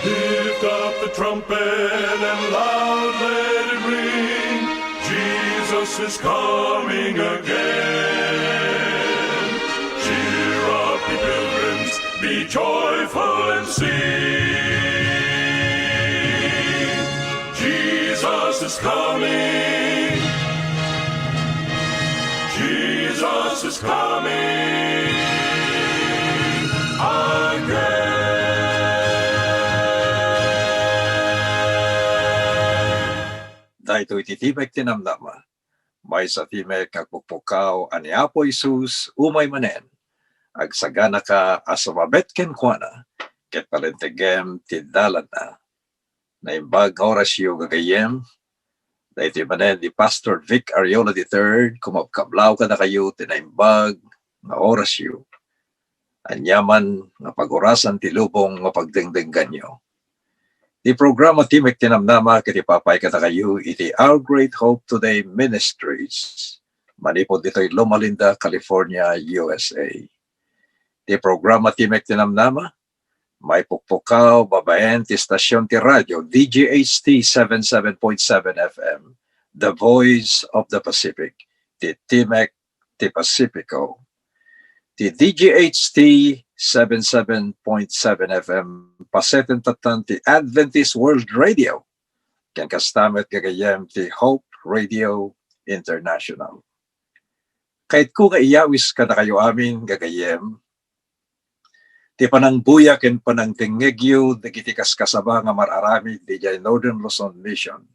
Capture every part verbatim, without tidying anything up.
Lift up the trumpet and loud let it ring. Jesus is coming again. Cheer up, ye pilgrims, be joyful and sing. Jesus is coming. Jesus is coming again. Daytoy ti Timek ti Namnama. Maysa ti met nga agpukpukkaw a ni Apo Jesus umay manen. Agsaganaka a sumabet kenkuana, ket palentegem ti dalanna. Naimbag nga orasyo, gagayyem. Daytoy manen ni Pastor Vic Ariola the third, kumabkablaw kadakayo ti naimbag nga orasyo. Aniaman nga pagurasan ti lubong nga pagdengdengganyo. Ti programa Timek ti Namnama ket ipapaay kadakayo iti Our Great Hope Today Ministries, manipud ditoy Loma Linda, California, U S A. Ti programa Timek ti Namnama, maipukpukkaw babaen ti stasyon ti radio D G H T seven seven point seven F M, The Voice of the Pacific, ti Timek ti Pacifico. Ti D G H T seven seven point seven F M, paseten tattan ti Adventist World Radio, ken kasta met gagayyem ti Hope Radio International. Kayatko nga iyawis kadakayo amin, gagayyem, ti panangbuya ken panangdengngegyo dagiti kaskasaba nga mar-aramid idiay Northern Luzon Mission,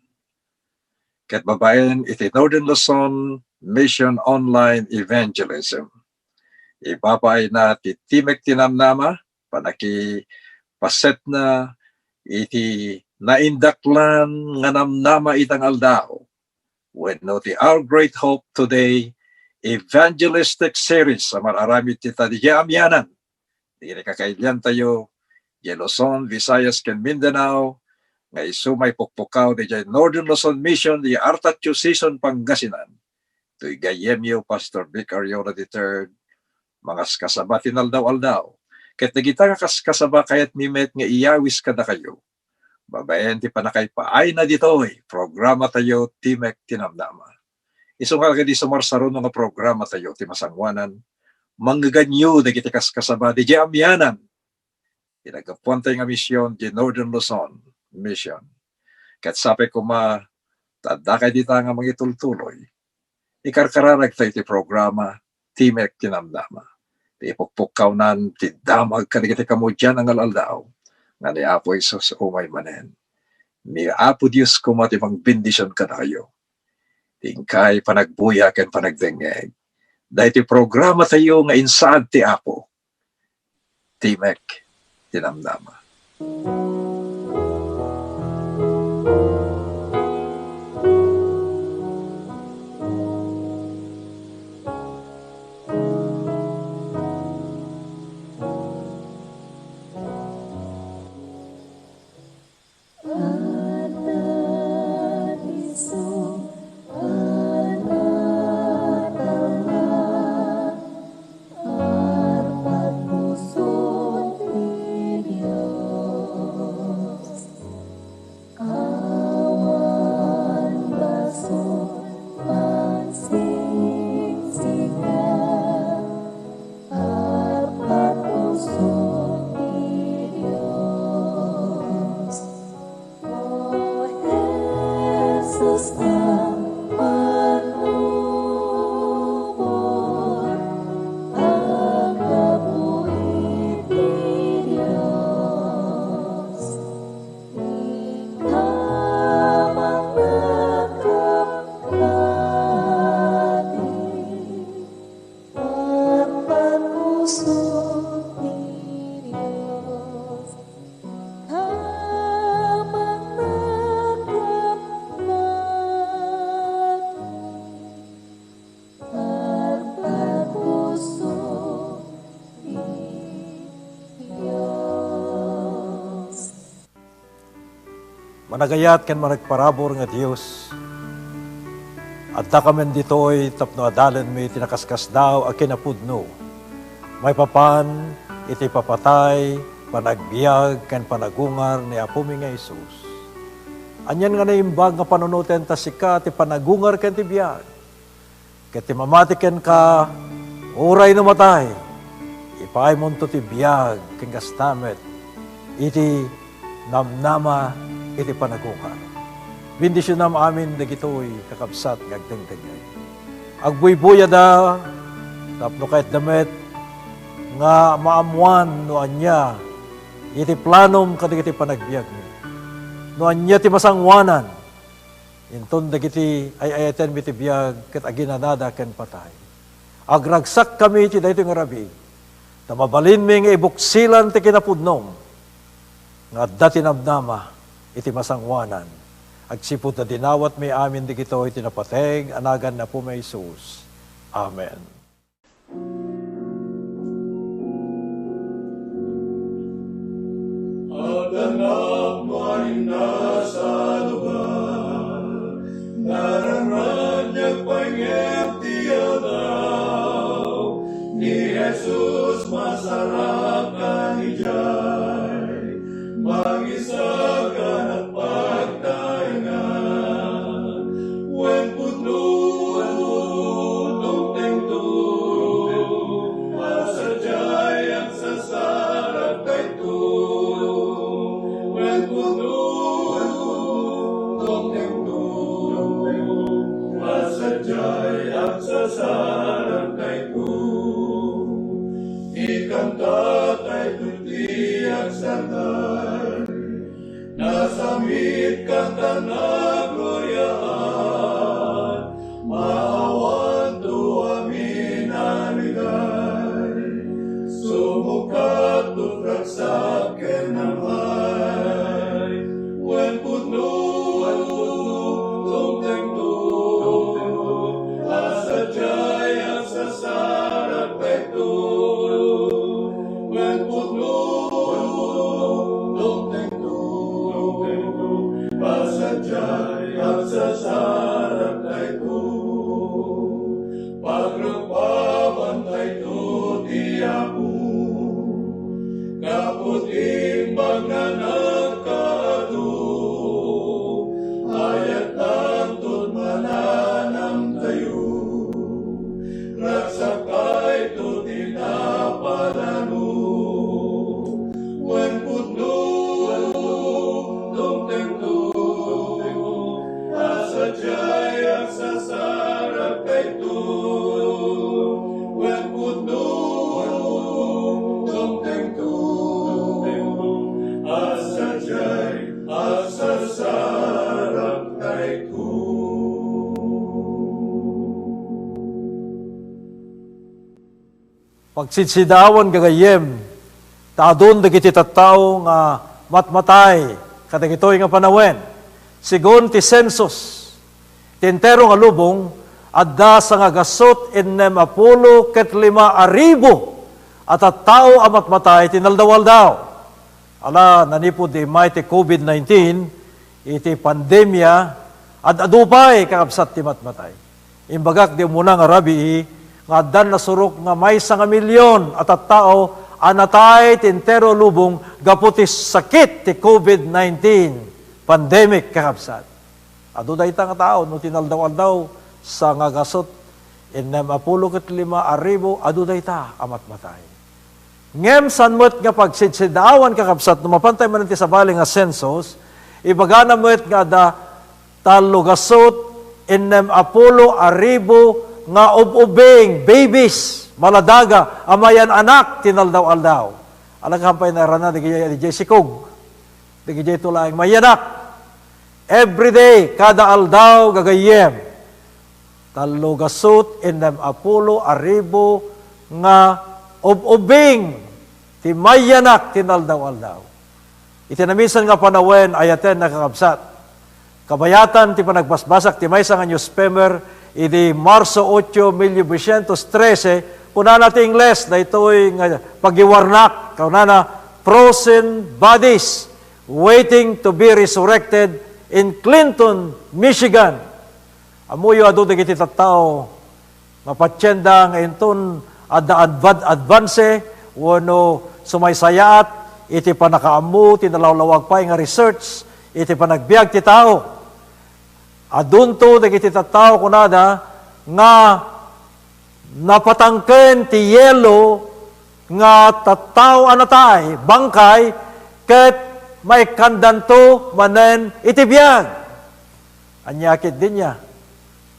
ket babaen iti Northern Luzon Mission Online Evangelism. Ipapaayna ti Timek ti Namnama, panakipasetna iti naindaklan nga namnama ita nga aldaw wenno ti Our Great Hope Today Evangelistic Series a mar-aramid ti ta didiay amianan dagiti kakailiantayo, diay Luzon, Visayas, ken Mindanao, nga isu maipukpukkaw diay Northern Luzon Mission, diay Artacho Season, Pangasinan. Toy gayyemyo, Pastor Vic Ariola the third, mangaskasaba ti naldaw-aldaw. Ket dagita nga kaskasaba, kayatmi met nga iyawis kadakayo babaen ti panakaipaayna ditoy programatayo, Timek ti Namnama. Isu nga kadi sumarsaruno nga programatayo ti masangoanan, mangngegganyo dagiti kaskasaba didiay amianan ti naggapuantayo nga mision, diay Northern Luzon Mission. Ket sapay koma ta addakay dita nga mangitultuloy, ikarkararagtayo ti programa Timek ti Namnama. Ti ipukpukkawnan ti damag kadagiti kamudian a ngal-aldaw nga ni Apo Jesus umay manen. Ni Apo Dios koma ti mangbendision kadakayo. Ti inkay panagbuya ken panagdengngeg. Daytoy programatayo nga insaad ti Apo. Timek ti Namnama. Managayat ken managparabur nga Dios, addakamin ditoy tapno adalenmi ti nakaskasdaaw a kinapudno, maipapan iti ipapatay panagbiag ken panagungar ni Apomi nga Jesus. Anian nga naimbag nga panunoten ta sika ti panagungar ken ti biag. Ket ti mamati kenka, uray no matay, ipaaymonto ti biag ken kasta met iti namnama iti panagungar. Bendisionam amin dagitoy kakabsat nga agdengdengngeg. Agbuybuyada tapno kayatda met nga maammoan no ania iti planom kadagiti panagbiagmi. No ania ti masangoanan, inton dagiti ay-ayatenmi ti biag ket aginanada ken patay. Agragsakkami iti daytoy nga rabii, ta mabalinmi nga ibuksilan ti kinapudnom nga adda ti namnama iti masangoanan. Agsipud ta dinawatmi amin dagitoy iti napateg a nagan ni Apomi a Jesus. Amen. Adda nagmainna sa lugar, nararaniag pay ngem ti aldaw, ni Jesus masarakan idiay, mangisagana pagtaengan. Wen pudno, dumtengto, a sadiay agsasarag dayto. Wen pudno, dumtengto, a sadiay agsasarag dayto. Ti kanta daytoy ti agsardeng. Nasamit ken nagloriaan, maawanto amin a ligay. Sumukatto ragsak ken namnama, wen pudno, dumtengto, a sadiay agsasarag dayto. Wen pudno, dumtengto, a sadiay agsasarag dayto. Pagrumpaban dayto ti Apo, gapu ti imbag nga nagkaadu, ayat tanto mananamtayo. Ragsak dayto ti napalalo. Wen pudno, dumtengto, a sadiay agsasarag dayto. Wen pudno, dumtengto, a sadiay agsasarag dayto. Pagsidsidaawan gagayyem, ta adun dagiti tattao nga matmatay kadagitoy nga panawen. Segun ti census, ti entero nga lubong, adda sangagasut ennem a pulo ket lima a ribu a tattao a matmatay ti inaldaw-aldaw. Ala, nanipud di immay ti covid nineteen, iti pandemia, ad-adu pay kakabsat ti matmatay. Imbagak di umuna nga rabii nga addan nasurok nga maysa nga milion a tattao a natay ti entero lubong gapu ti sakit ti covid nineteen pandemic, kakabsat. Adu dayta nga tao no ti inaldaw-aldaw, sangagasut ennem a pulo ket lima a ribu, adu dayta a matmatay. Ngem saan met nga pagsidsidaawan, kakabsat, no mapantay manen ti sabali nga census, ibagana met nga adda tallogasut ennem a pulo a ribu nga ub-ubing, babies, maladaga a mayan-anak ti inaldaw-aldaw. Alagad pay nairana dagiti, dagiti sikog, dagiti laeng mayanak. Every day, kada aldaw, gagayyem, tallogasut ennem a pulo a ribu nga ub-ubing ti mayanak ti inaldaw-aldaw. Iti namisan nga panawen, ayaten, kakabsat, kabayatan ti panagbasbasak ti maysa nga newspaper idi Marso ocho, mil novecientos trese, kunana ti Ingles, daytoy nga pagiwarnak, kunana, "Frozen bodies waiting to be resurrected in Clinton, Michigan." Ammoyo, adu dagiti tattao nga patienda nga inton adda adva-, advance wenno sumaysayaat iti pannakaammo ti nalawlawag pay nga research iti panagbiag ti tao. Adunto dagiti tattao kunada nga napatangken ti yelo nga tattao a natay, bangkay, ket maikkandanto manen iti biag. Ania ketdi nia?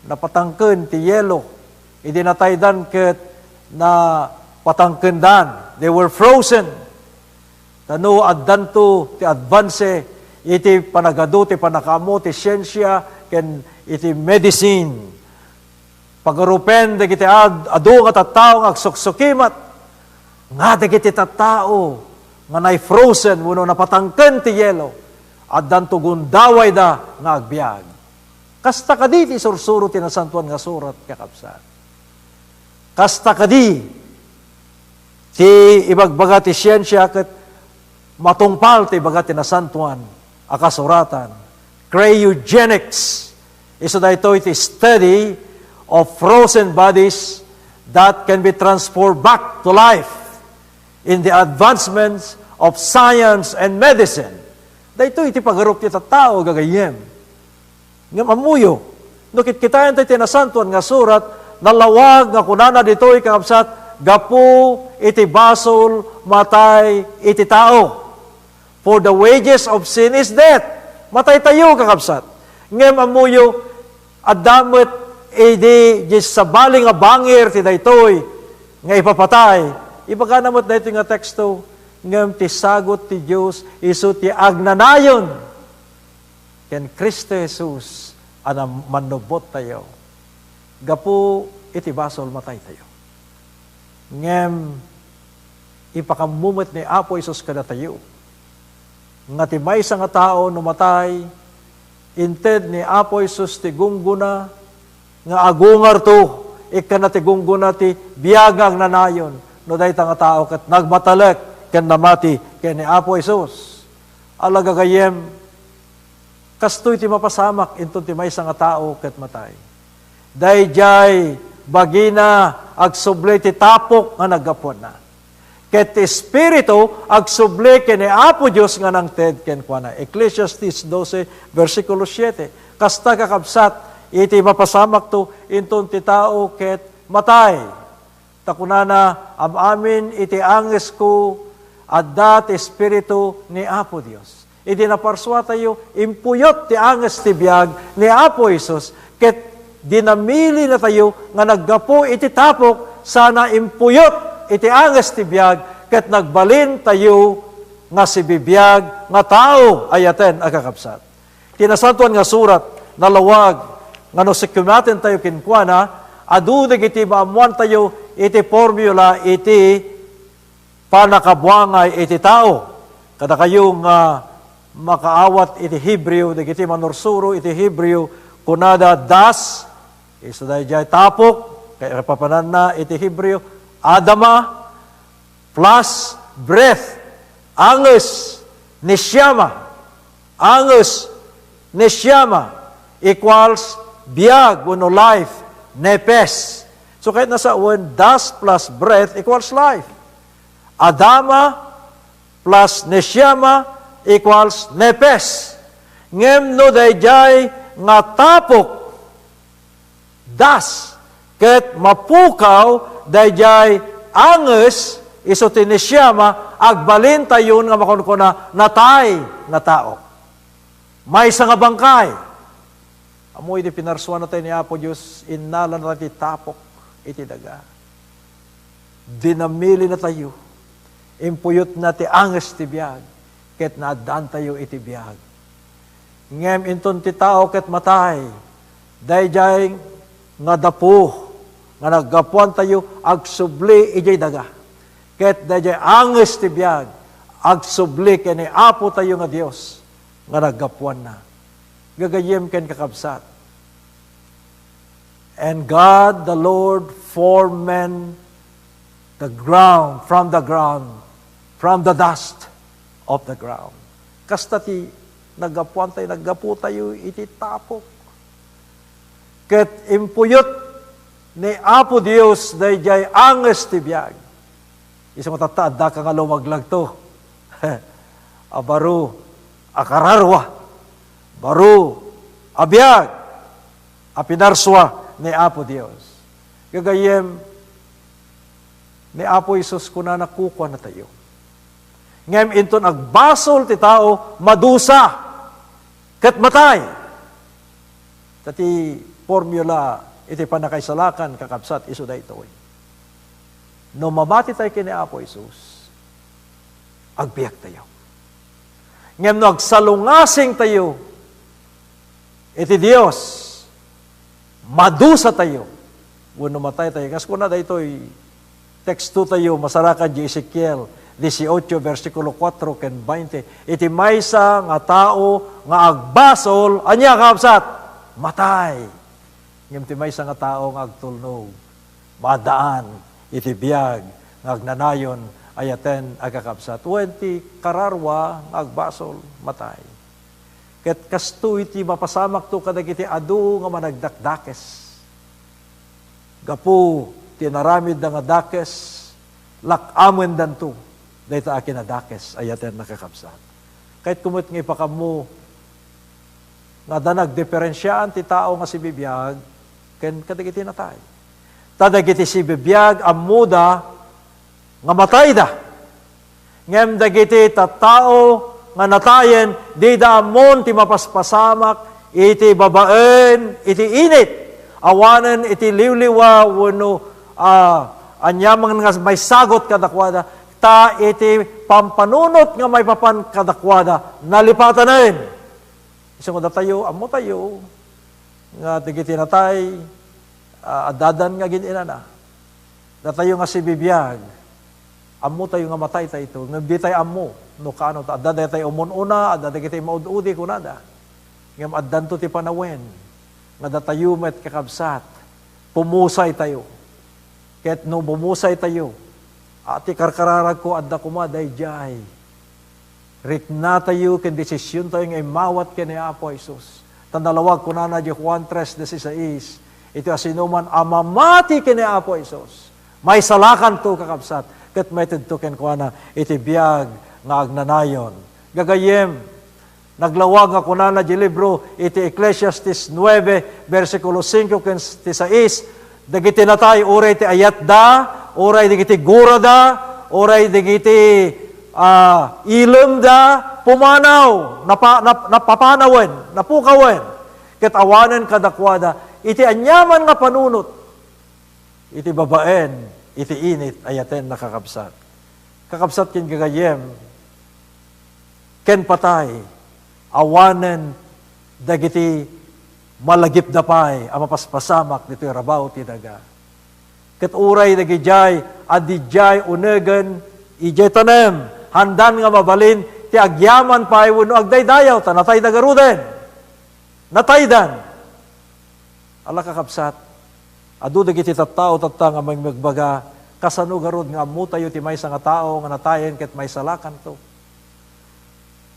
Napatangken ti yelo. Idi nataydan ket napatangkendan. They were frozen. Ta no addanto ti advance iti panagadu ti pannakaammo ti siensia ken iti medicine. Pagarupen dagiti ad-, adu nga tattao nga agsuksukimat, nga dagiti tattao nga naifrozen wenno napatangken ti yelo, addanto gundawayda nga agbiag. Kasta kadi ti sursuro ti Nasantoan nga Surat, kakabsat. Kasta kadi ti ibagbaga ti siensia ket matungpal ti ibaga ti Nasantoan a Kasuratan. Cryogenics. Isu daytoy ti study of frozen bodies that can be transformed back to life in the advancements of science and medicine. Daytoy ti pagarup ti tattao, gagayyem. Ngem ammoyo, no kitkitaentayo ti Nasantoan nga Surat, nalawag nga kunana ditoy, kakabsat, gapu iti basol, matay iti tao. For the wages of sin is death. Mataytayo, kakabsat. Ngem ammoyo, adda met idi di sabali nga bangir ti daytoy nga ipapatay. Ibagana met daytoy nga teksto, ngem ti sagut ti Dios isu ti agnanayon ken Cristo Jesus a nam-, mannubbottayo. Gapu iti basol, mataytayo. Ngem ipakammo met ni Apo Jesus kadatayo nga ti maysa nga tao no matay, inted ni Apo Jesus ti gunggona nga agungarto, ikkana ti gunggona ti biag nga agnanayon no dayta nga tao ket nagmatalek ken namati ken ni Apo Jesus. Ala, gagayyem, kastoy ti mapasamak inton ti maysa nga tao ket matay. Daydiay bagina agsubli ti tapok nga naggapuanna. Ket ti Espiritu agsubli ken ni Apo Dios nga nangted kenkuana. Ecclesiastes doce, bersikulo siete. Kasta, kakabsat, iti mapasamakto inton ti tao ket matay. Ta kunana, "Am-amin iti angesko, adda ti Espiritu ni Apo Dios." Idi naparsuatayo, impuyot ti anges ti biag ni Apo Jesus, ket dinamilinatayo nga naggapu iti tapok sana impuyot iti anges ti biag, ket nagbalintayo nga sibibiag nga tao, ayaten a kakabsat. Ti Nasantoan nga Surat, nalawag nga no sikkimatentayo kenkuana, adu dagiti maammoantayo iti formula iti pannakabuangay iti tao. Kadakayo nga makaawat iti Hebreo, dagiti manursuro iti Hebreo, kunada das, isu daydiay tapok, kay papananna iti Hebreo, adama, plus breath, anges, neshama, anges, neshama, equals biag wenno life, nepes. So, ket nasawen, das plus breath equals life. Adama plus neshama equals nepes. Ngem no daydiay nga tapok, das, ket mapukaw daydiay anges isu ti neshama, agbalintayon nga makunkuna natay nga tao. Maysa nga bangkay. Ammo idi pinarsuanatayo ni Apo Dios, innalana ti tapok iti daga. Dinamilinatayo. Impuyotna ti anges ti biag, ket naaddaantayo iti biag. Ngem inton ti tao ket matay, daydiay nga dapo nga naggapuantayo agsubli idiay daga. Ket daydiay anges ti biag agsubli ken ni Apotayo nga Dios nga naggapuanna. Gagayyem ken kakabsat. And God the Lord formed man the ground, from the ground, from the dust of the ground. Kasta ti naggapuantayo, naggaputayo iti tapok. Ket impuyot ni Apo Dios daydiay anges ti biag. Isu nga tatta, addaka nga lumaglagto. a baro a kararua, baro a biag a pinarsua ni Apo Dios. Gagayyem, ni Apo Jesus kunana, kukuanatayo. Ngem inton agbasol ti tao, madusa ket matay. Ta ti formula iti pannakaisalakan, kakabsat, isu daytoy. No mamati tayo ken ni Apo Jesus, agbiag tayo. Ngem no agsalungasing tayo iti Dios, madusa tayo wenno matay tayo. Kas kuna daytoy teksto tayo, masarakan di Ezekiel dieciocho, bersikulo kuatro ken bainte. Iti maysa nga tao nga agbasol, ania, kakabsat? Matay. Ngem ti maysa nga tao nga agtulnog, maadaan iti biag nga agnanayon, ayaten a kakabsat. Wen, ti kararua nga agbasol, matay. Ket kastoy ti mapasamakto kadagiti adu nga managdakdakes. Gapu ti inaramidda nga dakes, lak-amendanto dayta a kinadakes, ayaten a kakabsat. Kayatko met nga ipakammo nga adda nagdiferensiaan ti tao nga sibibiag ken kadagiti natay. Ta dagiti sibibiag, ammoda nga matayda. Ngem dagiti tattao nga natayen, dida ammon ti mapaspasamak iti babaen iti init, awanen iti liwliwa wenno, ah, aniaman nga maisagut kadakuada, ta iti pampanunot nga maipapan kadakuada, nalipatanen. Isu nga datayo, ammotayo nga dagiti natay, ah, addadan nga gin-inana. Datayo nga sibibiag, ammotayo nga matay tayto, ngem di tayo ammo no kaano ta adda daytay umun-una, adda dagiti maud-udi, kunada. Ngem addanto ti panawen nga datayo met, kakabsat, pumusay tayo. Ket no bumusay tayo, a, ti karkararagko, adda koma daydiay riknatayo ken desisiontayo nga immawat ken ni Apo Jesus. Ta nalawag, kunana di Juan tres dieciséis, iti asinoman a mamati ken ni Apo Jesus, maisalakanto, kakabsat, ket maitedto kenkuana iti biag nga agnanayon. Gagayyem, naglawag nga kunana di libro iti Eclesiastes nuebe, bersikulo singko ken ti sais, dagiti natay, uray ti ayatda, uray dagiti gurada, uray dagiti, ah, ilemda, pumanaw, napa-, nap-, napapanawen, napukawen. Ket awanen kadakuada iti aniaman nga panunot iti babaen iti init, ayaten a kakabsat. Kakabsat ken gagayyem, ken patay, awanen dagiti malagipda pay a mapaspasamak ditoy rabaw ti daga. Ket uray dagidiay a didiay unegen idiay tanem, haandan nga mabalin ti agyaman pay wenno agdaydayaw, ta natayda garuden. Nataydan. Ala, kakabsat, adu dagiti tattao tatta nga mangmagbaga, kasano garud nga ammotayo ti maysa nga tao nga natayen ket maisalakanto?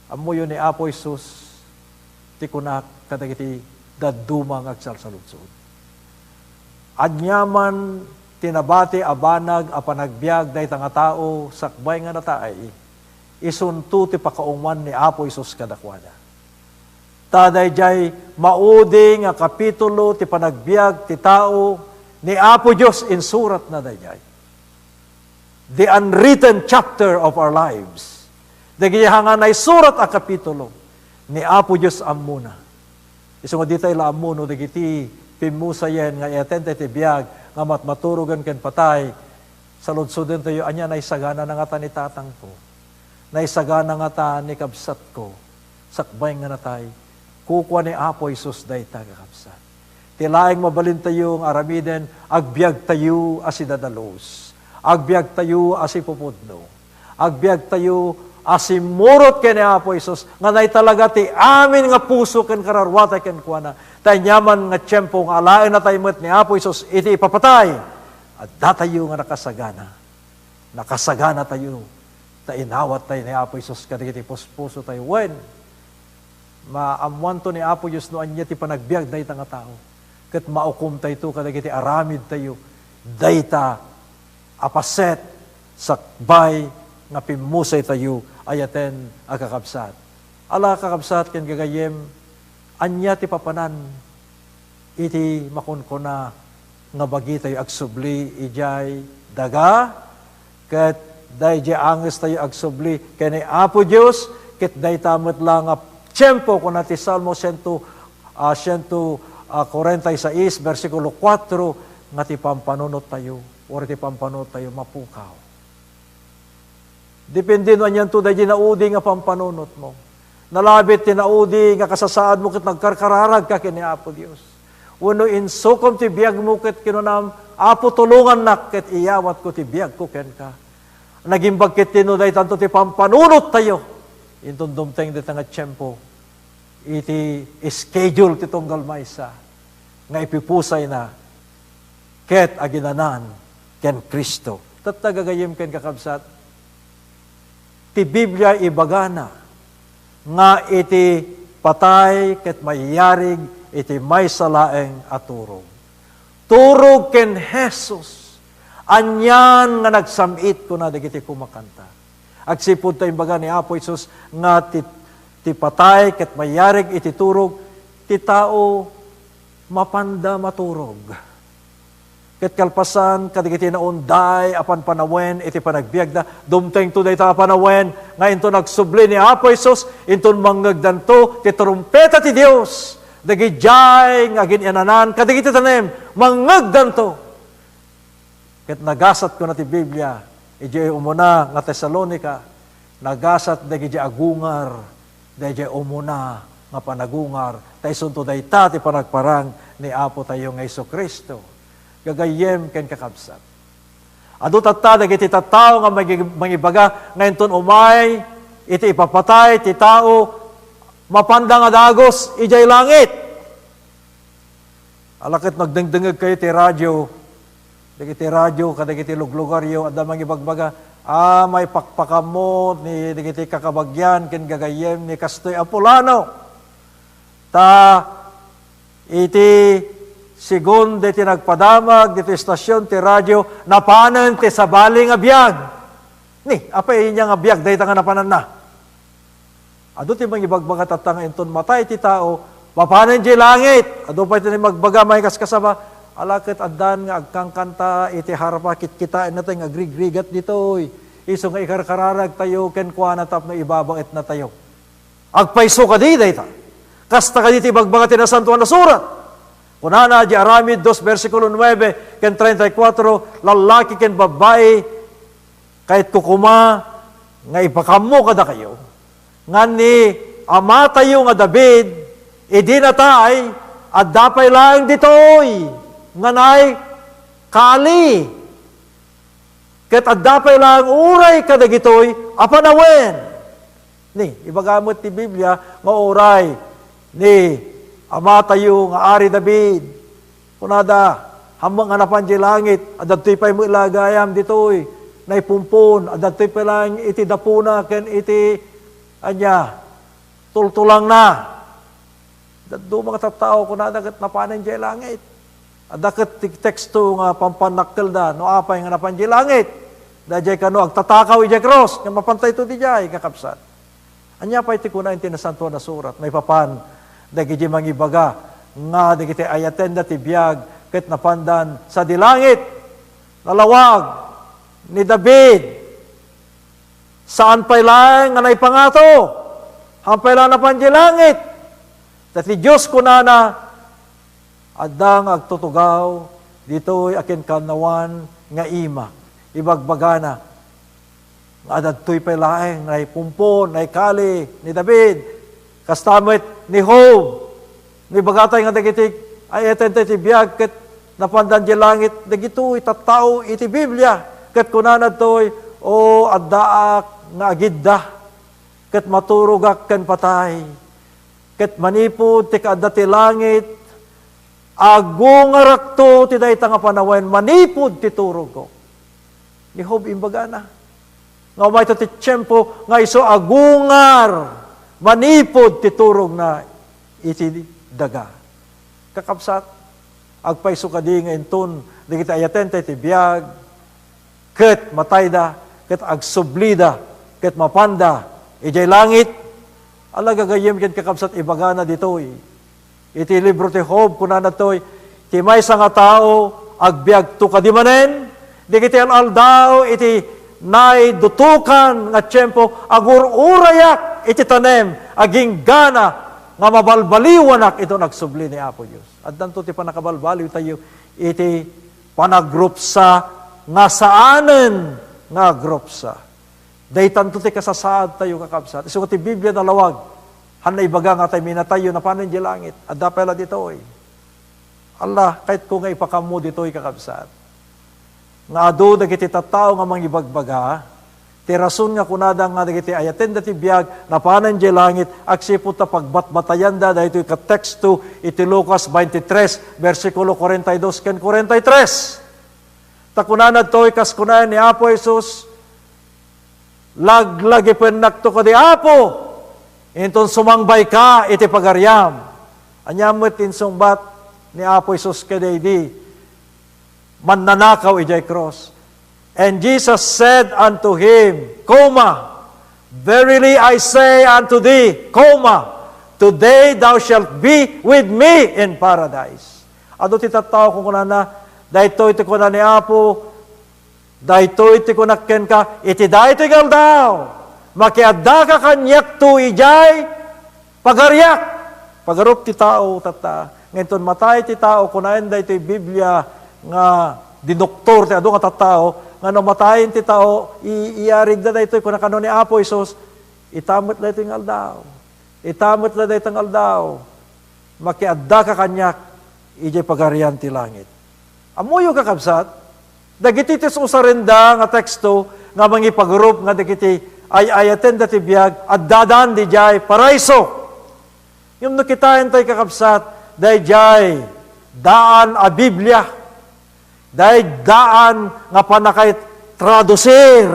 Ammoyo ni Apo Jesus ti kunak kadagiti dadduma nga agsalsaludsod. Aniaman ti nabati a banag a panagbiag dayta nga tao sakbay nga natay, isunto ti pakaunguan ni Apo Jesus kadakuada. Ta daydiay maudi nga kapitulo ti panagbiag ti tao, ni Apo Dios insuratna daydiay. The unwritten chapter of our lives. Dagiti haan nga naisurat a kapitulo, ni Apo Dios ammona. Isu nga ditay la ammo no dagiti pimmusayen nga iyatenta iti biag nga matmaturogen ken patay, saludsodentayo, ania, naisagana ngata ni tatangko? Naisagana ngata ni kabsatko? Sakbay nga natay, kukua ni Apo Jesus dayta, kakabsat. Ti laeng mabalintayo nga aramiden, agbiagtayo a sidadalus, agbiagtayo a sipupudno, agbiagtayo a simmurot ken ni Apo Jesus, nga naitalaga ti amin nga puso ken kararwatay kenkuana. Ta aniaman nga tiempo nga alaennatay met ni Apo Jesus iti ipapatay, addatayo nga nakasagana. Nakasaganatayo ta inawattayo ni Apo Jesus kadagiti puspusotayo. Wen, maammoanto ni Apo Dios no ania ti panagbiag dayta nga tao, ket maukomtayto kadagiti aramidtayo dayta a paset sakbay nga pimmusaytayo Ayaten a kakabsat. Ala, kakabsat ken gagayyem, ania ti papanan iti makunkuna nga bagitayo agsubli idiay daga, ket daydiay angestayo agsubli ken ni Apo Dios, ket dayta met la nga tiempo, kuna ti Salmo siento, ah, siento, ah, kuarenta y seis, bersikulo kuatro, nga ti pampanunottayo, wenno ti pampanunottayo mapukaw. Depende no anianto daydi naudi nga pampanunotmo. Nalabit ti naudi nga kasasaadmo ket nagkarkararagka ken ni Apo Dios. Wenno insukom ti biagmo ket kinunam, "Apo, tulongannak ket iyawatko ti biagko kenka." Nagimbag ketdi no daytanto ti pampanunottayo. Inton dumteng dayta nga tiempo, iti schedule ti tunggal maysa nga ipipusayna ket aginanan ken Cristo. Tatta, gagayyem ken kakabsat, ti Biblia ibagana nga iti patay ket mayarig iti maysa laeng a turog. Turog ken Jesus. Anian nga nagsam-it, kuna dagiti kumakanta. Agsipud ta imbaga ni Apo Jesus nga ti, ti patay ket mayarig iti turog, ti tao mapanda maturog. Ket kalpasan kadagiti naunday a panpanawen iti panagbiagda, dumtengto dayta a panawen nga inton agsubli ni Apo Jesus, inton mangngegdanto ti trumpeta ti Dios. Dagidiay nga agin-inanan kadagiti tanem, mangngegdanto. Ket nagasat, kuna ti Biblia, idiay umuna nga Tesalonica, nagasat dagiti agungar, daydiay umuna nga panagungar, ta isunto dayta ti panagparang ni Apo tayo nga Jesu-Cristo. Gagayyem ken kakabsat, adu tatta dagiti tattao nga magi-, mangibaga nga inton umay iti ipapatay ti tao, mapanda nga dagus idiay langit. Ala ket nagdengdengngeg kayo ti radio, dagiti radio kadagiti luglugaryo, adda mangibagbaga, "Ah, maipakpakammo ni dagiti kakabagian ken gagayyem ni kastoy a pulano. Ta iti segun diti nagpadamag diti estasion ti radio, napanen ti sabali nga biag." Ni, apay ania nga biag dayta nga napananna? Adu ti mangibagbaga tatta nga inton matay ti tao, mapanen idiay langit. Adu pay ti nagbaga, maikaskasaba, ala ket addan nga agkankanta iti harpa, kitkitaenna tay nga agrigrigat ditoy. Isu nga ikarkararagtayo kenkuana tapno ibabaetnatayo. Agpayso kadi dayta? Kasta kadi ti ibagbaga ti Nasantoan a Surat? Kunana di Aramid dos, bersikulo nuebe ken treinta y cuatro, "Lallaki ken babbai, kayatko koma nga ipakammo kadakayo, nga ni amatayo nga David, idi natay, adda pay laeng ditoy nga naikali. Ket adda pay laeng uray kadagitoy a panawen." Ni, ibaga met ti Biblia nga uray ni amatayo nga Ari David, kunada, "Ammok nga napan idiay langit, adda ditoy pay met la gayam ditoy naipumpon, adda ditoy pay laeng iti dapuna ken iti, ania, tultulangna." Dadduma nga tattao, kunada, ket napanen idiay langit. Adda ket ti teksto nga pampannakkelda no apay nga napan idiay langit. Daydiay kano agtatakaw idiay krus, nga mapantayto idiay, kakabsat. Ania pay ti kuna iti Nasantoan a Surat maipapan dagiti mangibaga nga dagiti ayatenda ti biag ket napandan sadi langit? Nalawag ni David, saan pay laeng nga naipangato, saan pay laeng napan idiay langit. Ta ti Dios kunana, adda nga agtutugaw ditoy a kinkaannawan nga imak. Ibagbagana nga adda ditoy pay laeng naipumpon, naikali ni David. Kasta met ni Job. Ni bagatay nga dagiti ay-ayatenta iti biag ket napandan idiay langit, dagitoy tattao iti Biblia. Ket kunana ditoy, "O, addaak nga agidda, ket maturogak ken patay. Ket manipud ti kaadda ti langit, agungarakto ti dayta nga panawen manipud ti turogko." Ni Job, imbagana nga umayto ti tiempo nga isu agungar manipud ti turogna iti daga. Kakabsat, agpayso kadi nga inton dagiti ayatenta iti biag, ket matayda, ket agsublida, ket mapanda Idiay langit, ala gagayyem ken kakabsat, ibagana ditoy. Iti libro ti Job, kunana ditoy, ti maysa nga tao, agbiagto kadi manen, dagiti al-aldaw iti naidutokan nga tiempo, agur-urayak iti tanem, aginggana nga mabalbaliwanak inton agsubli ni Apo Dios. Addanto ti pannakabalbaliwtayo iti panagrupsa nga saanen nga agrupsa. Daytanto ti kasasaadtayo, kakabsat. Isu nga ti Biblia nalawag, han naibaga nga tay minatayyo napanen idiay langit. Adda pay la ditoy. Ala, kayatko nga ipakammo ditoy, kakabsat, nga adu dagiti tattao nga mangibagbaga, ti rason nga kunada nga dagiti ayatenda ti biag napanen idiay langit, agsipud ta pagbatbatayanda daytoy ket teksto iti Lucas twenty-three, bersikulo forty-two ken forty-three. Ta kunana ditoy, kas kunaen ni Apo Jesus, "Laglagipennakto kadi, Apo, inton sumangbayka iti pagariam." Ania met ti insungbat ni Apo Jesus kadaydi mannanakaw idiay krus? And Jesus said unto him, comma, "Verily I say unto thee, comma, today thou shalt be with me in paradise." Adu ti tattao, kunkunana, daytoy ti kuna ni Apo, daytoy ti kunak kenka, iti daytoy nga aldaw, makiaddaka kaniakto idiay pagariak. Pagarup ti tao, tatta. Nga inton matay ti tao, kunaen daytoy Biblia nga dinoktor ti adu nga tattao, nga no matayen ti tao, i-, iyarigda daytoy, kuna kano ni Apo Jesus, "Ita met daytoy nga aldaw. Ita met daytoy nga aldaw. Makiaddaka kaniak idiay pagarian ti langit." Ammoyo, kakabsat, dagiti ti usarenda nga teksto nga mangipagarup nga dagiti ay-ayatenda ti biag, addadan didiay paraiso. Ngem no kitaentayo, kakabsat, daydiay daan a Biblia, daydiay daan nga pannakaitradusir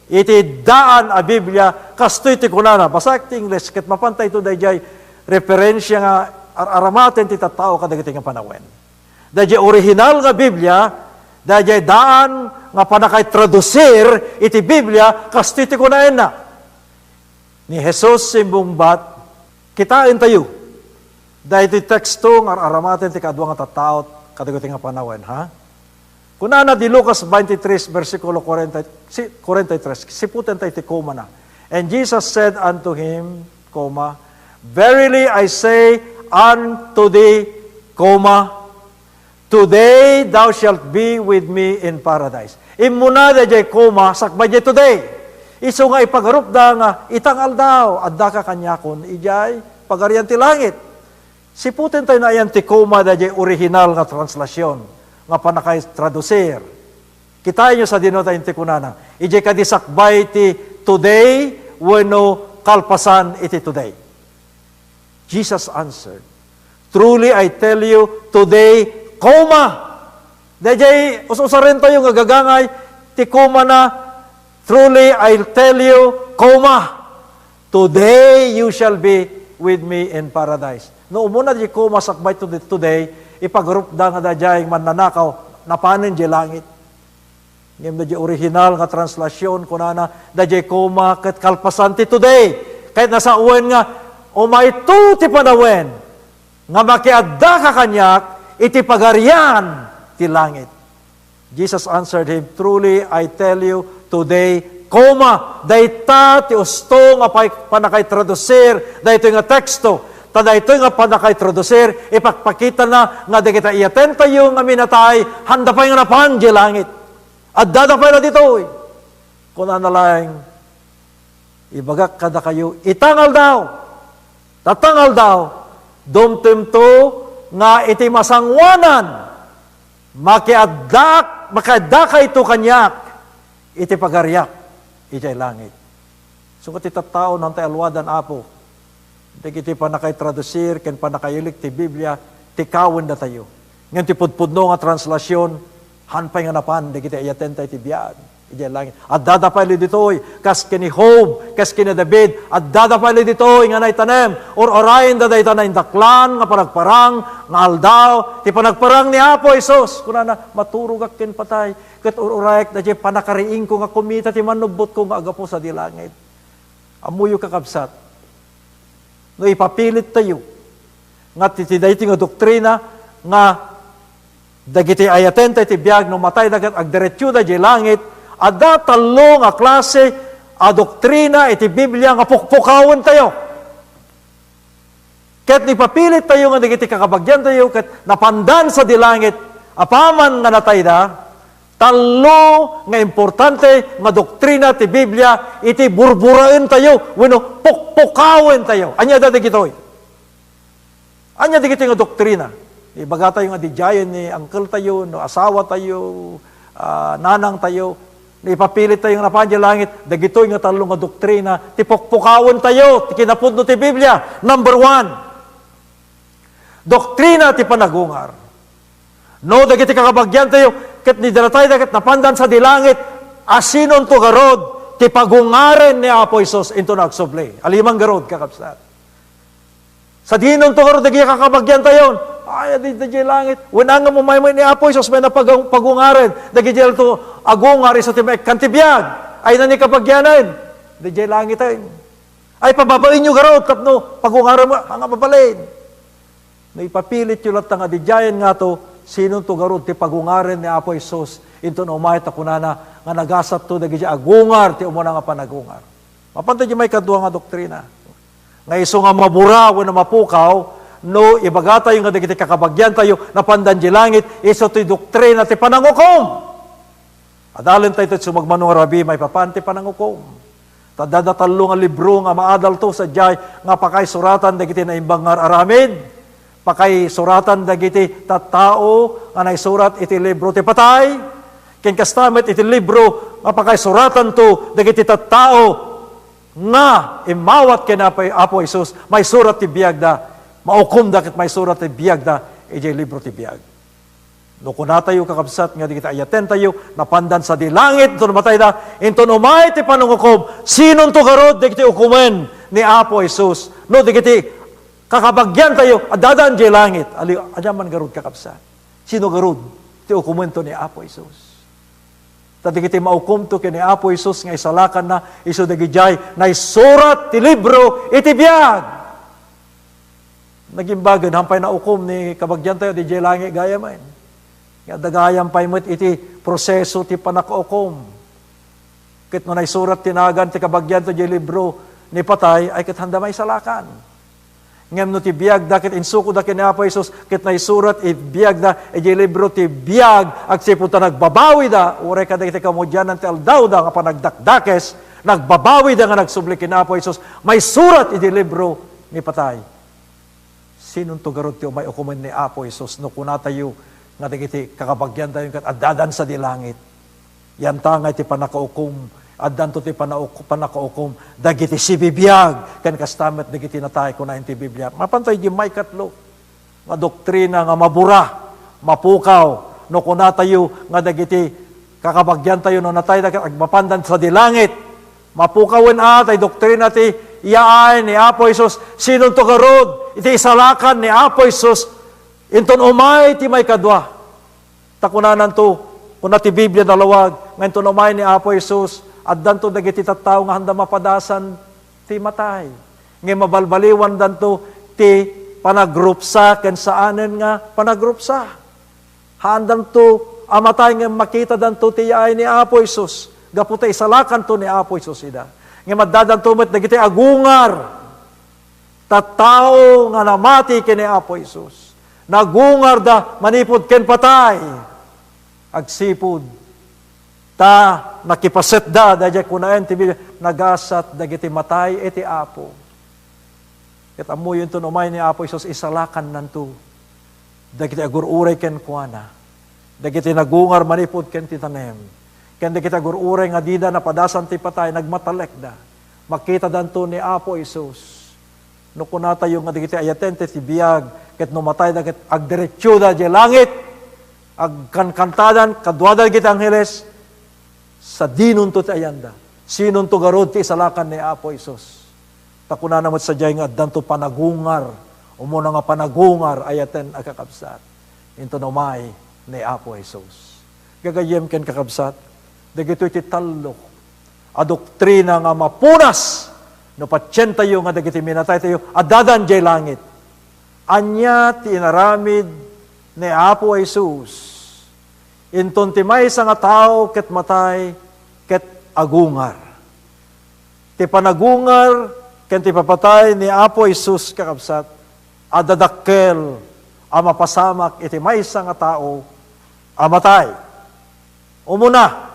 iti daan a Biblia, kastoy ti kunana, basaek ti Ingles, ket mapantayto daydiay referensia nga ar-, aramaten ti tattao kadagiti nga panawen. Daydiay orihinal nga Biblia, daydiay daan nga pannakaitradusir iti Biblia, kastoy ti kunaenna. Ni Jesus simmungbat, kitaentayo daytoy teksto nga ar-aramaten ti kaadua nga tattao kadagiti nga panawen, ha? Kunana di Lucas twenty-three, bersikulo forty, si-, forty-three, siputen tayo ti comma na. "And Jesus said unto him, comma, Verily I say unto thee, comma, today thou shalt be with me in paradise." Immuna daydiay comma, sakbay diay today. Isu nga ipagarupda nga ita nga aldaw, addaka kaniakon idiay pagarian ti langit. Siputen tayo na ayan ti comma daydiay orihinal nga translasion nga pannakaitradusir. Kitaenyo sadino tayo ti kunana. Idiay kadi sakbay ti today wenno kalpasan iti today. Jesus answered, "Truly I tell you, today, comma." Daydiay us-usarentayo nga gagangay ti comma na, "Truly I tell you, comma, today you shall be with me in paradise." No umuna di comma sakbay to-, today, ipagarupda nga daydiay mannanakaw, napanen di langit. Ngem daydiay orihinal nga translasion, kunana, daydiay comma ket kalpasan ti today. Ket nasawen nga umayto ti panawen nga makiaddaka kaniak iti pagarian ti langit. Jesus answered him, "Truly I tell you, today, comma, dayta ti usto nga pay-, pannakaitradusir daytoy nga teksto." Ta daytoy nga pannakaitradusir, ipakpakitana nga dagiti ayatentayo nga minatay, handa pay nga napan di langit. Addada pay la ditoy. Kunana laeng, "Ibagak kadakayo, ita nga aldaw, tatta nga aldaw, dumtemto nga iti masangoanan, makiaddak-, makiaddakayto kaniak iti pagariak idiay langit." Isu nga ti tattao, no, tay alwadan, Apo, dagiti pannakaitradusir ken pannakailik ti Biblia, ti kawendatayo. Ngem ti pudpudno nga translasion, han pay nga napan dagiti ayatenta iti biag idiay langit. Addada pay la ditoy, kas ken ni Job, kas ken ni David, addada pay la ditoy nga naitanem, ur-urayenda dayta naindaklan nga panagparang nga aldaw ti panagparang ni Apo Jesus. Kunana, "Maturogak ken patay, ket ur-urayak daydiay pannakariingko nga kumita ti manubbotko nga aggapu sadi langit." Ammoyo, kakabsat, no ipapilittayo nga ti, ti daytoy nga doktrina nga dagiti ayatenta iti biag no matayda ket agdiretsoda idiay langit, adda tallo nga klase a doktrina iti Biblia nga pukpukawentayo. Ket no ipapilittayo nga dagiti kakabagiantayo ket napandan sadi langit, apaman nga natayda, tallo nga importante nga doktrina ti Biblia iti burburaentayo wenno pukpukawentayo. Ania da dagitoy? Ania dagitoy nga doktrina? Ibagatayo nga didiayen ni uncle tayo, no asawa tayo, ah, nanang tayo, no ipapilittayo nga napan idiay langit, dagitoy nga tallo nga doktrina ti pukpukawentayo ti kinapudno ti Biblia. Number one, doktrina ti panagungar. No, dagiti kakabagiantayo, ket ni dinatayda ket napandan sadi langit, a sinonto garud ti pagungaren ni Apo Jesus inton agsubli? Aliman garud, kakabsat. Sadinonto garud dagiti kakabagiantayon? Ay, adi, adi langit. Wen, ngem umay met ni Apo Jesus, may napagang-, pagungaren dagiti agungar isu ti maikkan ti biag. Ay, nani kabagianen? Adi langiten. Ay, pababainyo garud tapno pagungaren met nga mabalin. No ipapilityo latta nga didiayen ngato, sinonto garud ti pagungaren ni Apo Jesus inton umay ta kunana nga nagasatto dagiti agungar ti umuna nga panagungar? Mapan ta idiay maikadua nga doktrina. Nga isu nga mabura wenno mapukaw, no ibagatayo nga dagiti kakabagiantayo napandan idiay langit, isu ti doktrina ti panangukom. Adalentayo ti sumagmamano nga rabii maipapan ti panangukom. Ta adda tallo nga libro nga maadalto sadiay nga pakaisuratan dagiti naimbag nga ar-aramid. Pakaisuratan dagiti tattao nga naisurat iti libro ti patay. Ken kasta met iti libro nga pakaisuratanto dagiti tattao nga immawat ken Apo, Apo Jesus, maisurat ti biagda, maukomda ket maisurat ti biagda idiay libro ti biag. No kunatayo, kakabsat, nga dagiti ayatentayo, napandan sadi langit, inton matayda, inton umay ti panangukom, sinonto garud dagiti ukomen ni Apo Jesus? No dagiti kakabagiantayo, addadan idiay langit. Ali-, ania man garud, kakabsat? Sino garud ti ukomento ni Apo Jesus? Ta dagiti maukomto ken ni Apo Jesus nga isalakanna, isu dagidiay naisurat ti libro iti biag. Nagimbagen, han pay naukom ni kabagiantayo didiay langit gayamen. Nga adda gayam pay met iti proseso ti pannakaukom. Ket no naisurat ti nagan ti kabagianto diay libro ni patay, ay ket handa maisalakan. Ngem no ti biagda ket insukoda ken ni Apo Jesus, ket naisurat iti biagda idiay libro ti biag, agsipud ta nagbabawida, uray kadagiti kamudianan ti aldawda nga panagdakdakes, nagbabawida nga nagsubli ken Apo Jesus, maisurat iti libro ni patay. Sinonto garud ti umay ukomen ni Apo Jesus no kunatayo nga dagiti kakabagiantayo ket addadan sadi langit? Yantangay ti pannakaukom, addanto ti panauk-, pannakaukom dagiti sibibiag ken kasta met dagiti natay, kuna iti Biblia. Mapan tayo iti maikatlo nga doktrina nga mabura, mapukaw, no kunatayo nga dagiti kakabagiantayo no natayda ket agmapandan sadi langit. Mapukawen a tay doktrina ti iyaay ni Apo Jesus. Sinonto garud iti isalakan ni Apo Jesus inton umay ti maikadua? Ta kunananto, kuna ti Biblia nalawag, nga inton umay ni Apo Jesus, addanto dagiti tattao nga handa mapadasan ti matay. Ngem mabalbaliwandanto ti panagrupsa ken saanen nga panagrupsa. Haandanto a matay ngem makitadanto ti yaay ni Apo Jesus, gapu ta isalakanto ni Apo Jesus ida. Ngem addadanto met dagiti agungar, tattao nga namati ken ni Apo Jesus. Nagungarda manipud ken patay. Agsipud ta nakipasetda, daydiay kunaen ti Biblia, nagasat dagiti matay iti Apo. Ket ammoyo, inton umay ni Apo Jesus, isalakannanto dagiti agur-uray kenkuana, dagiti nagungar manipud ken ti tanem, ken dagiti agur-uray nga dida napadasan ti patay, nagmatalekda, makitadanto ni Apo Jesus. No kunatayo nga dagiti ayaten ti biag, ket no matayda ket agdiretsioda idiay langit, agkankantadan kaduada dagiti angheles, sadinonto ti ayanda. Sinonto garud ti isalakan ni Apo Jesus? Ta kunana met sadiay nga addanto panagungar, umuna nga panagungar, ayaten a kakabsat, inton umay ni Apo Jesus. Gagayyem ken kakabsat, dagitoy ti tallo a doktrina nga mapunas No patientayo nga dagiti minataytayo, addadan diay langit. Ania ti inaramid ni Apo Jesus? Inton ti maysa nga tao ket matay, ket agungar. Ti panagungar ken ti papatay ni Apo Jesus, kakabsat, adda dakkel a mapasamak iti maysa nga tao a matay. Umuna,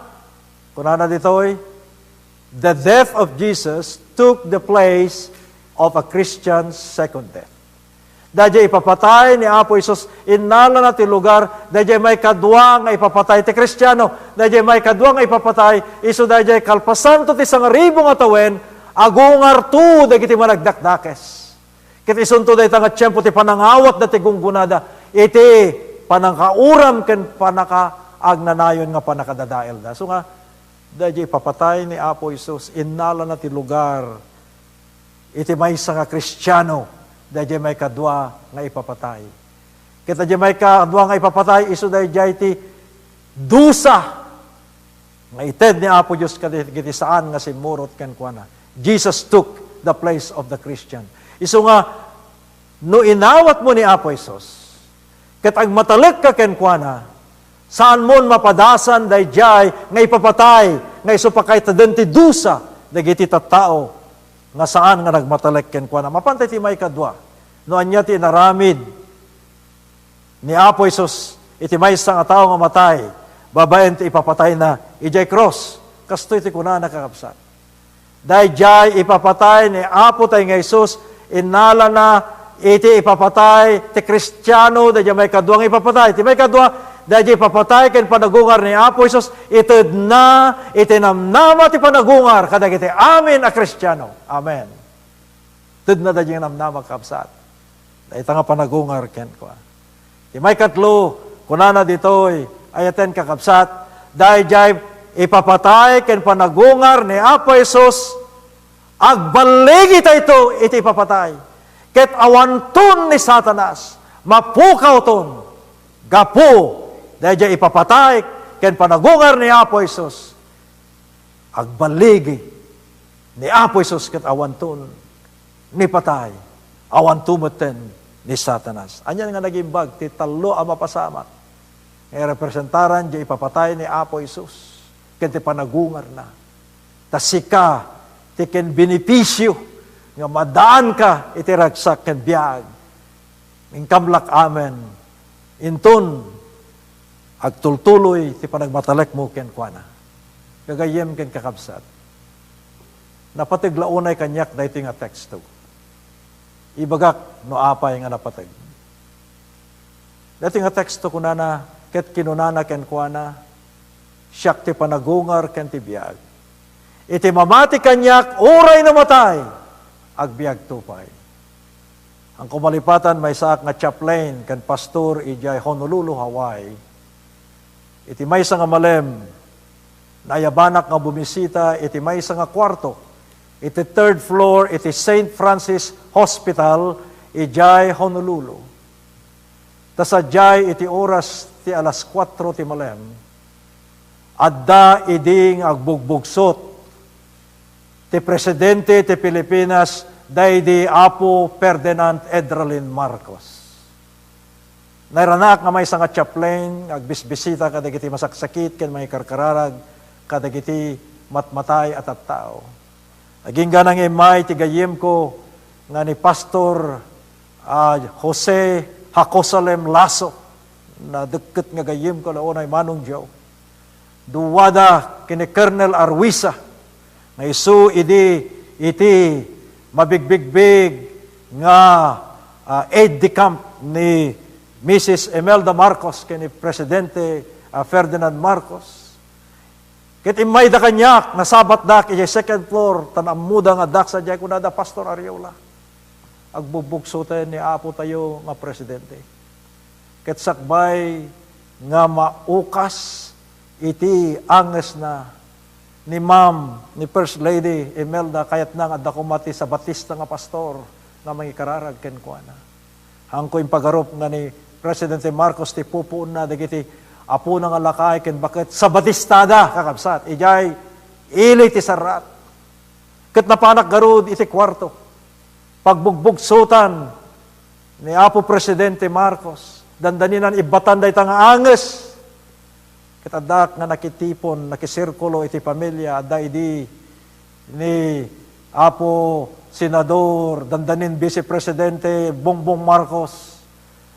kunana ditoy, "The death of Jesus took the place of a Christian's second death." Daydiay ipapatay ni Apo Jesus, innalana ti lugar, daydiay maikadua nga ipapatay ti Kristiano, daydiay maikadua nga ipapatay, isu daydiay kalpasanto ti sangaribu nga tawen, agungarto dagiti managdakdakes. Ket isunto dayta nga tiempo ti panangawatda ti gunggonada iti panangkauram ken panakaagnanayon nga pannakadadaelda. Isu nga, daydiay ipapatay ni Apo Jesus, innalana ti lugar iti maysa nga Kristiano, daydiay maikadua nga ipapatay. Ket daydiay maikadua nga ipapatay, isu daydiay ti dusa nga ited ni Apo Dios kadagiti saan nga simmurot kenkuana. Jesus took the place of the Christian. Isu nga, no inawatmo ni Apo Jesus, ket agmatalekka kenkuana, saanmon mapadasan daydiay nga ipapatay nga isu pakaiteden ti dusa dagiti tattao nga saan nga nagmatalek kenkuana. Mapantay ti maikadua, no ania ti inaramid ni Apo Jesus iti maysa nga tao nga matay babaen ti ipapatayna idiay krus. Kastoy ti kunana, kakabsat. Daydiay ipapatay ni Apo tay nga Jesus, innalana iti ipapatay ti Kristiano, daydiay maikadua nga ipapatay. Ti maikadua, daydiay ipapatay ken panagungar ni Apo Jesus, itedna iti namnama ti panagungar kadagiti amin a Kristiano. Amen. Tedna daydiay namnama, kabsat. Dayta nga panagungar kenkuana. Ti maikatlo, kunana ditoy, ayaten, kakabsat, daydiay ipapatay ken panagungar ni Apo Jesus, agballigitayto iti ipapatay. Ket awanton ni Satanas, mapukawton, gapu daydiay ipapatay ken panagungar ni Apo Jesus. Agballigi ni Apo Jesus ket awanton ni patay, awanto metten ni Satanas. Anian nga nagimbag ti tallo a mapasamak nga irepresentaran diay ipapatay ni Apo Jesus ken ti panagungarna? Ta sika ti ken benepisio nga madaanka iti ragsak ken biag. Inkamlak amen. Inton agtultuloy ti panagmatalekmo kenkuana. Gagayyem ken kakabsat, napateg la unay kaniak daytoy nga teksto. Ibagak no apay nga napateg. Daytoy nga teksto kunana, ket kinunana kenkuana, "Siak ti panagungar ken ti biag. Iti mamati kaniak, uray no matay, agbiagto pay." Ang kumalipatan, maysaak nga chaplain ken pastor idiay Honolulu, Hawaii. Iti maysa nga malem, naayabanak nga bumisita iti maysa nga kuarto iti third floor iti Saint Francis Hospital idiay Honolulu. Ta sadiay iti oras ti alas kuatro ti malem, adda idi nga agbugbugsot ti presidente ti Pilipinas, daydi Apo Ferdinand Edralin Marcos. Nairanaak nga maysa nga chaplain nga agbisbisita kadagiti masaksakit ken mangikarkararag kadagiti matmatay a tattao. Agingga nga immay ti gayyemko nga ni Pastor, ah, Jose Hacosalem Lasso, nadekket nga gayyemko la unay Manong Joe. Duada ken ni Colonel Arwisa, nga isu idi iti mabigbigbig nga, ah, aide de camp ni Missus Imelda Marcos ken ni Presidente, ah, Ferdinand Marcos. Ket immayda kaniak, nasabatdak idiay second floor, tan ammoda nga addaak sadiay, kunada, "Pastor Ariola, agbugbugsoten ni Apo tayo nga Presidente." Ket sakbay nga maukas iti angesna ni Ma'am, ni First Lady Imelda, kayatna nga adda koma ti Sabatista nga pastor nga mangikararag kenkuana. Haanko impagarup nga ni Presidente Marcos ti pupuonna dagiti apona nga lakay ken baket Sabatistada, kakabsat, idiay ili ti sarrat. Ket napanak garud iti kuarto. Pagbugbugsotan ni Apo Presidente Marcos, dandaninan ibbatan dayta nga anges. Ket addak nga nakitipon, nakisirkulo iti pamilia, adda idi ni Apo Senador, dandanin Vice Presidente Bongbong Marcos,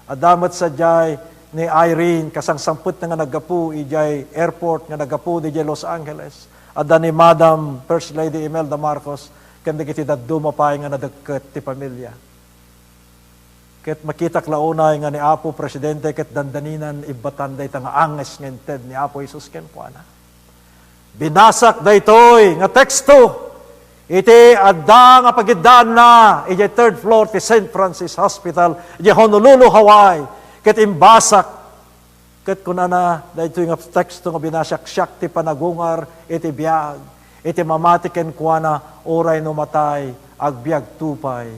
adda met sadiay ni Irene, kasangsampetna nga naggapu idiay airport nga naggapu idiay Los Angeles. Adda ni Madam First Lady Imelda Marcos, ken dagiti dadduma pay nga nadekket ti pamilia. Ket makitak la unay nga ni Apo Presidente ket dandaninan ibbatan dayta nga anges nga inted ni Apo Jesus kenkuana. Binasak daytoy nga teksto iti adda nga pagiddaanna idiay third floor ti Saint Francis Hospital, idiay Honolulu, Hawaii. Ket imbasak, ket kunana daytoy nga teksto nga binasak, "Siak ti panagungar iti biag, iti mamati kenkuana, uray no matay, agbiagto pay."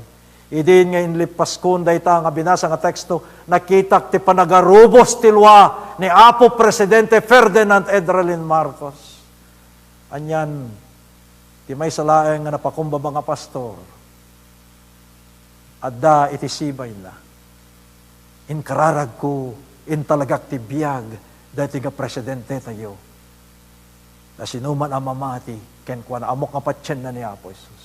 Idin nga inlippaskon dayta nga binasa nga teksto, nakitak ti panagarubos ti lua ni Apo Presidente Ferdinand Edralin Marcos. Anian ti maysa laeng nga napakumbaba nga pastor, adda iti sibayna, "Inkararagko, intalagak ti biag daytoy nga presidentetayo. Ta sinuman a mamati kenkuana, ammok nga patienna ni Apo Jesus.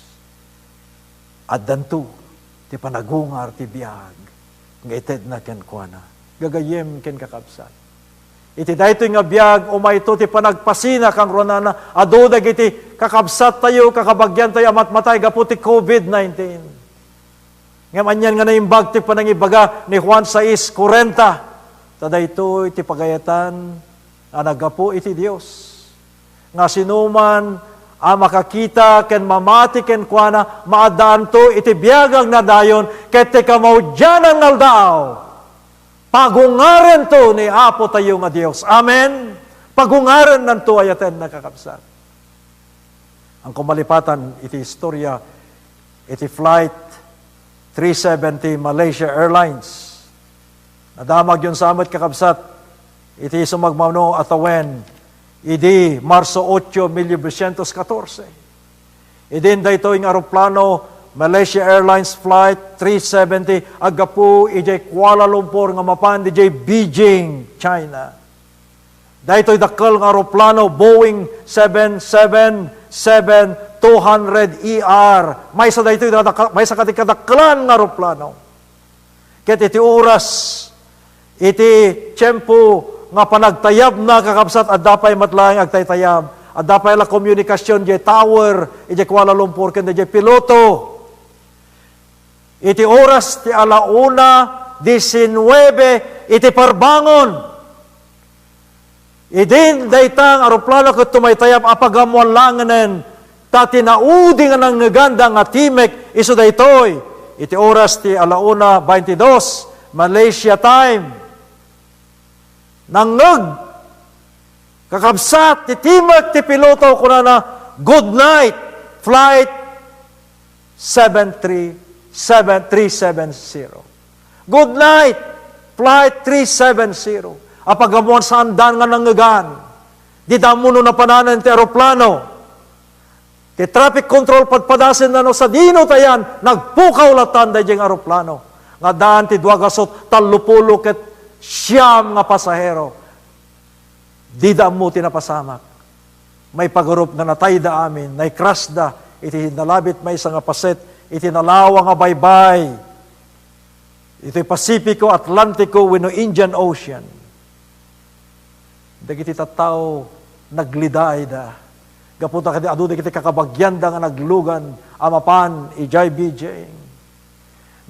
Addanto ti panagungar ti biag nga itedna kenkuana." Gagayyem ken kakabsat, iti daytoy nga biag, umayto ti panagpasina, kangrunana, adu dagiti kakabsattayo, kakabagiantayo a matmatay gapu ti covid nineteen. Ngem anian nga naimbag ti panangibaga ni Juan sais kuarenta, ta daytoy ti pagayatan a naggapu iti Dios, nga sinuman a makakita ken mamati kenkuana, maaddaanto iti biag nga agnayon, ket ti kamaudianan nga aldaw, pagungarento ni Apotayo nga Dios. Amen. Pagungarennanto, ayatenna, kakabsat. Ang kumalipatan iti istorya, iti Flight three seventy Malaysia Airlines. Nadamag yon sa met, kakabsat, iti sumagmamano a tawen, idi Marso ocho, mil novecientos katorse. Idin daytoy nga aeroplano, Malaysia Airlines Flight three seventy, aggapu idiay Kuala Lumpur nga mapan idiay Beijing, China. Daytoy dakkel nga aeroplano, Boeing seven seven seven two hundred E R. Maysa daytoy, maysa kadi kadakkelan nga aeroplano. Ket iti oras, iti tiempo nga panagtayabna, kakabsat, adda pay met laeng agtaytayab. Adda pay la komunikasyon idiay tower idiay Kuala Lumpur ken idiay piloto. Iti oras ti ala una diecinuebe iti parbangon, idin dayta nga aeroplano ket tumaytayab a pagammoan langenen, ta ti naudi nga nangngeganda nga timek isu daytoy. Iti oras ti ala una baintidos, Malaysia time, nangngeg, kakabsat, ti timek ti piloto, kunana, "Good night, flight seven three seven, three seven zero. Good night, flight three seven zero." A pagammoan, saandan nga nangngegan. Dida ammo no napananen ti aeroplano. Ti traffic control padpadasenna no sadino ta ayan, nagpukaw latan daydiay nga aeroplano. Nga addaan ti dua gasut tallopulo ket siam nga pasahero. Dida ammo ti napasamak. Maipagarup nga natayda amin, nai-crashda iti nalabit maysa nga paset iti nalawa nga baybay, iti Pacifico, Atlantico wenno Indian Ocean. Dagiti tattao naglidayda gapu ta kadi adu dagiti kakabagianda nga naglugan a mapan idiay Beijing.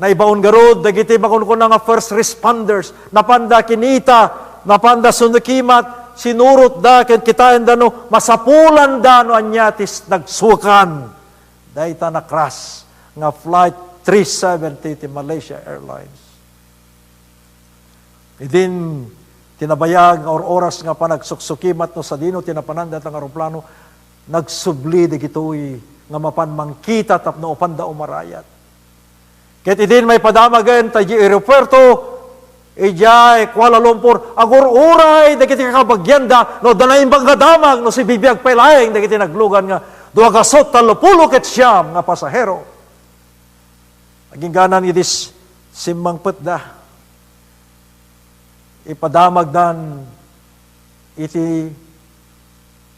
Naibaon garud dagiti makunkuna nga first responders, napanda kinita, napanda sunukimat, sinurotda ken kitaenda no masapulanda no ania ti s-, nagsukan dayta na-crash nga Flight three seventy ti Malaysia Airlines. Idin tinabayag nga or-oras nga panagsuksukimat no sadino ti napanan dayta nga aeroplano, nagsubli dagitoy nga mapan mangkita tapno apanda umarayat. Ket idin maipadamagen ta idiay aeropuerto, idiay Kuala Lumpur, agur-uray dagiti kakabagianda no adda naimbag nga damag no sibibiag pay laeng dagiti naglugan nga Dua gasut tallopulo ket siam nga pasahero. Agingganan idi s-, simmangpetda, ipadamagdan iti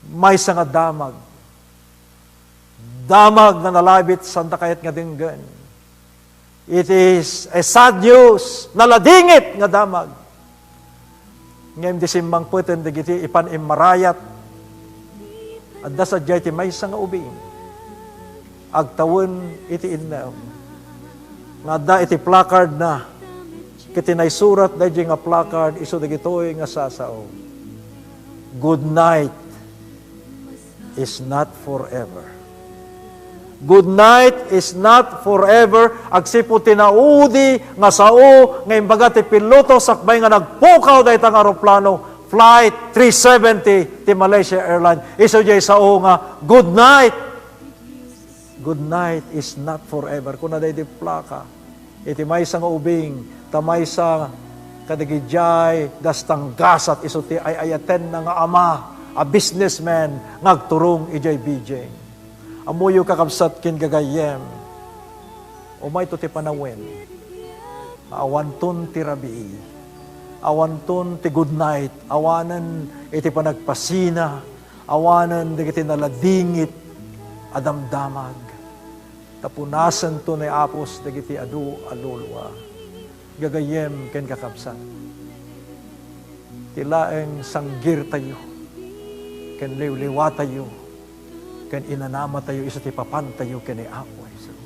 maysa nga damag. Damag nga nalabit, saanta kayat nga denggen. It is a sad news, naladingit nga damag. Ngem di simmangpeten dagiti ipan-immarayat, adda sadiay ti maysa nga ubing agtawen iti innem nga adda iti placard na, ket ti naisurat daydiay nga placard isu dagitoy nga sasao: "Good night is not forever." Good night is not forever. Agsipud ti naudi nga sao nga imbaga ti piloto sakbay nga nagpukaw dayta nga aeroplano, Flight three seventy ti Malaysia Airlines. Isu diay sao nga, "Good night." Good night is not forever. Kuna daydi plaka. Iti maysa nga ubing, ta maysa kadagidiay dastanggasat isu ti ay-ayatenna nga ama a businessman nga agturong idiay Beijing. Ammoyo, kakabsat ken gagayyem, umayto ti panawen nga awanton ti rabii, awanton ti good night, awanen iti panagpasina, awanen dagiti naladingit a damdamag. Ta punasento ni Apos dagiti adu a lulua. Gagayyem ken kakabsat, ti laeng sanggirtayo ken liwliwatayo ken inanamatayo isu ti papantayo ken ni Apo Jesus.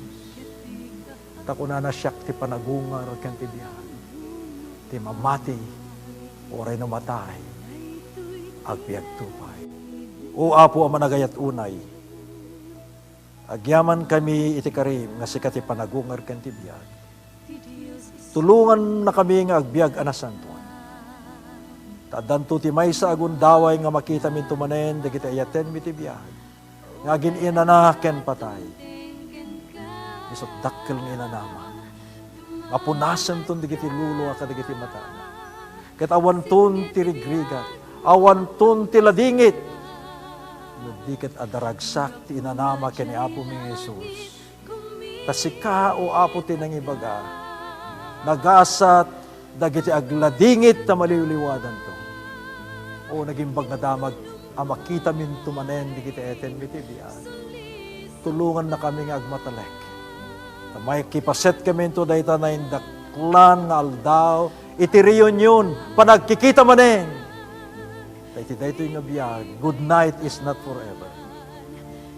Ta kunana, "Siak ti panagungar ken ti biag. Ti mamati, uray no matay, agbiagto pay." O Apo a managayat unay, agyamankami iti karim nga sika ti panagungar ken ti biag. Tulongannakami nga agbiag a nasantoan. Ta addanto ti maysa a gundaway nga makitaminto manen dagiti ayatenmi ti biag nga agin-inana ken patay. Isut' dakkel nga inanama nga punasenton dagiti lulua kadagiti matana. Ket awanton ti rigrigat, awanton ti ladingit, no di ket adda ragsak ti inanama ken ni Apomi nga Jesus. Ta sika, O Apo, ti nangibaga, nagasat dagiti agladingit ta maliwliwadanto. O nagimbag nga damag a makitaminto manen dagiti ayatenmi ti biag. Tulongannakami nga agmatalek. Ta makipasetkaminto dayta naindaklan nga aldaw iti reunion, panagkikita manen. Ta iti daytoy nga biag, good night is not forever.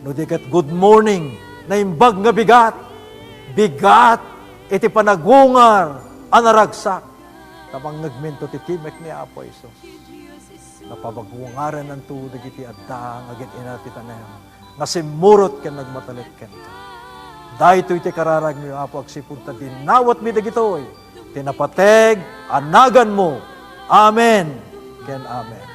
No di ket good morning, naimbag nga bigat. Bigat iti panagungar a naragsak. Ta mangngegminto ti timek ni Apo Jesus. Napabagungarananto dagiti adda nga agin-inana ti tanem nga simmurot ken nagmatalek kenka. Daytoy ti kararagmi, Apo, agsipud ta dinawatmi dagitoy ti napateg a naganmo. Amen ken amen.